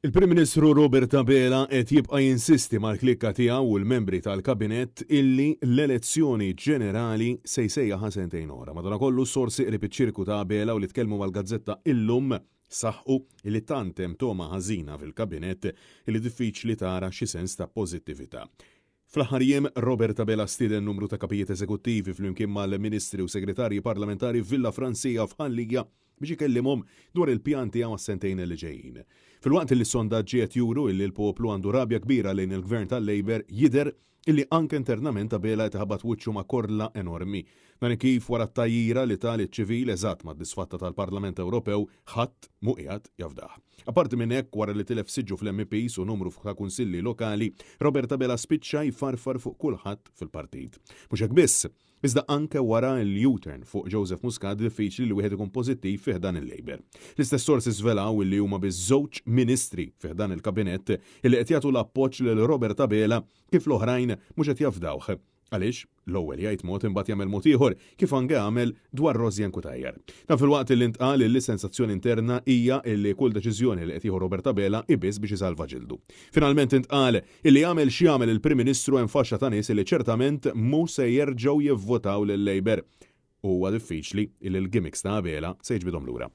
Il-Prim Ministru Robert Abela qed jibqa' jinsisti mal-klikka tiegħu u l-membri tal-Kabinett illi l-elezzjoni ġenerali se jsejjaħha sentejn oħra. Madanakollu sorsi qrib iċ-ċirku ta' Abela u li tkellmu mal-gazzetta Illum saħqu illi tant hemm togħma ħażina fil-Kabinett illi diffiċli tara xi sens ta' pożittività. Fl-aħħar jiem, Robert Abela stieden numru ta' kapijiet eżekuttivi flimkien mal-Ministri u Segretarji Parlamentari f'Villa Francia f'Ħal Lija biex ikellimhom dwar il-pjan tiegħu għas-sentejn li ġejjin. Filwaqt li s-sondaġġi qed juru illi l-poplu għandu rabja kbira lejn il-Gvern tal-Labour, jidher illi anke internament Abela qed iħabbat wiċċu ma' korla enormi. Dan kif wara t-tgħajjira li ta liċ-ċivil eżatt mad-disfatta tal-Parlament Ewropew, ħadd mhu qiegħed jafdah. Apparti minn hekk, wara li tilef siġġu fl-MEPs u numru ta' kunsilli lokali, Robert Abela spiċċa jfarfar fuq kulħadd fil-partit. Mhux hekk biss, iżda anke wara l-U-turn fuq Joseph Muscat diffiċli li wieħed ikun pożittiv fi ħdan il-Labour. L-istess sorsi żvelaw li huma biss żewġ ministri fi ħdan il-kabinett illi qed jagħtu l-appoġġ lil Robert Abela kif l-oħrajn mhux qed jafdawh. Għaliex, l-ewwel jgħid mod imbagħad jagħmel mod ieħor, kif anke għamel dwar Rosianne Cutajar. Dan filwaqt li ntqal illi s-sensazzjoni interna hija illi kull deċiżjoni li qed jieħu Robert Abela hi biss biex isalva ġildu. Finalment intqal illi jagħmel x'jagħmel il-Prim Ministru hemm faxxa ta' nies illi ċertament mhu se jerġgħu jivvotaw lil-Labour. U huwa diffiċli illi l-gimmicks ta' Abela se jiġbidhom lura.